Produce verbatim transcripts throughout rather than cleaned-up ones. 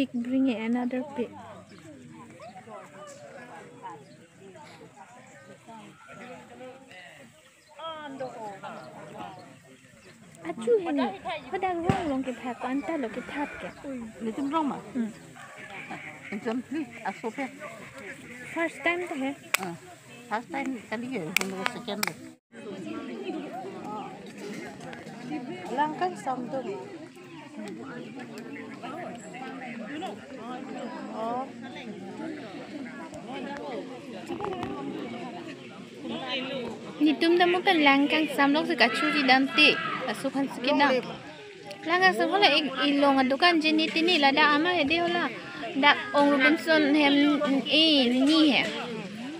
Pig bringing another pig. Achu hini, hadak rong along kepha ko anta lo kepha ke. Netum rong ma? Hmm. Inchon pli, aso phe. First time to he. Ah, first time kali ye, hum logo second lo. Langkang samdung. Oh. Netum damo pen langkang samlok si kachuri damte. Aso phan si kedam. Langkang sam hala ek ilong adukan jeni tini ladak ama hedi hala. Dak Ong Robinson hem e ni he.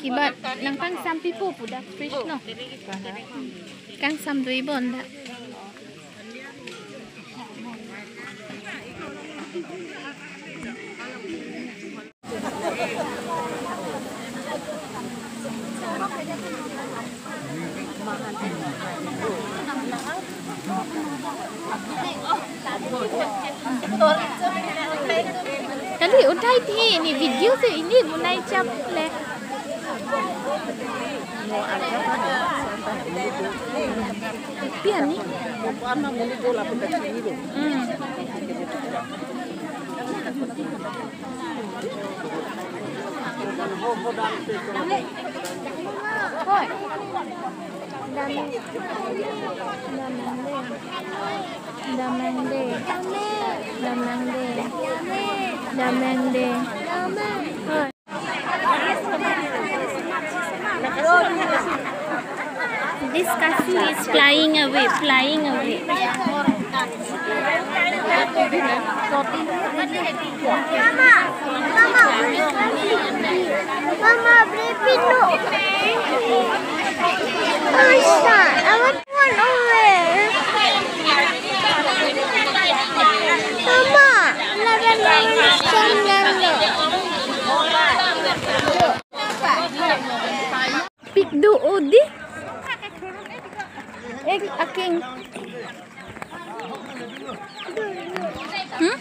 Kibat nangpang sampipo pu dak fresh no. Kang sam dui bon dak. Kali utai thi ni video si ili bunai chap le. Pian ni? Hmm. Hoi. Dam, damnang de. Damnang de. Damnang de. Damnang de. Hoi. This kasu is flying away, flying away. Mama, mama, mama, baby, no. Mama, I want one over. Mama, another one. Pik do odi. Ek aking. Hmm?